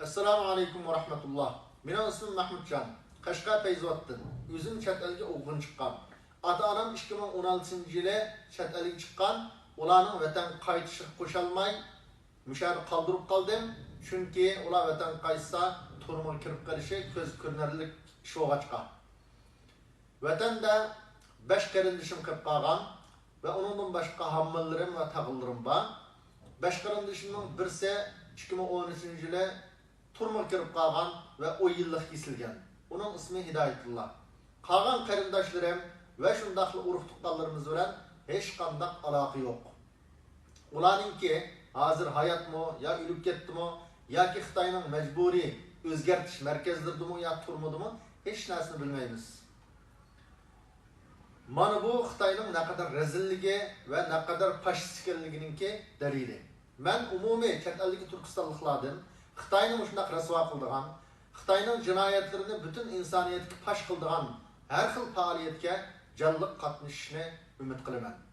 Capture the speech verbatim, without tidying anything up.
ئەسسالامۇ ئەلەيكۇم ۋە رەھمەتۇللا. مېنىڭ ئىسمىم مەھمۇتجان. قەشقەر پەيزىۋاتتىن. ئۆزۈم چەت ئەلگە ئوقۇغىلى چىققان. ئاتا-ئانام ئىككى مىڭ ئون ئالتىنچى يىلى چەت ئەلگە چىققان. ئۇلارنىڭ ۋەتەنگە قايتىشىغا قوشالماي، مۇشۇ يەردە قالدۇرۇپ قالدىم. چۈنكى ئۇلار ۋەتەنگە قايتسا، تۈرمىگە كىرىپ قېلىشى كۆز كۆرۈنەرلىك ئىش بولغاچقا. ۋەتەندە بەش قېرىندىشىم قېلىپ قالغان ۋە ئۇنىڭدىن باشقا ھاممىلىرىم ۋە تاغىلىرىم بار. بەش قېرىندىشىمنىڭ بىرسى ئىككى مىڭ ئون ئۈچىنچى يىلى تۈرمىگە كىرىپ قالغان ۋە ئون يىللىق كېسىلگەن. ئۇنىڭ ئىسمى ھىدايەتۇللا. قالغان قېرىنداشلىرىم ۋە شۇنداقلا ئۇرۇق-تۇغقانلىرىمىز بىلەن ھېچقانداق ئالاقە يوق. ئۇلارنىڭكى ھازىر ھاياتمۇ يا ئۆلۈپ كەتتىمۇ ياكى خىتاينىڭ مەجبۇرىي ئۆزگەرتىش مەركەزلىرىدىمۇ يا تۈرمىدىمۇ، ھېچ نەرسىنى بىلمەيمىز. مانا بۇ خىتاينىڭ نەقەدەر رەزىللىكى ۋە نەقەدەر پاشىست ئىكەنلىكىنىڭكى دەلىلى. مەن ئومۇمىي چەت ئەلدىكى تۈركىستانلىقلاردىن خىتاينى مۇشۇنداق رەسۋا قىلىدىغان، خىتاينىڭ جىنايەتلىرىنى پۈتۈن ئىنسانىيەتكە پاش قىلىدىغان ھەر خىل پائالىيەتكە جانلىق قاتنىشىشنى ئۈمىد قىلىمەن.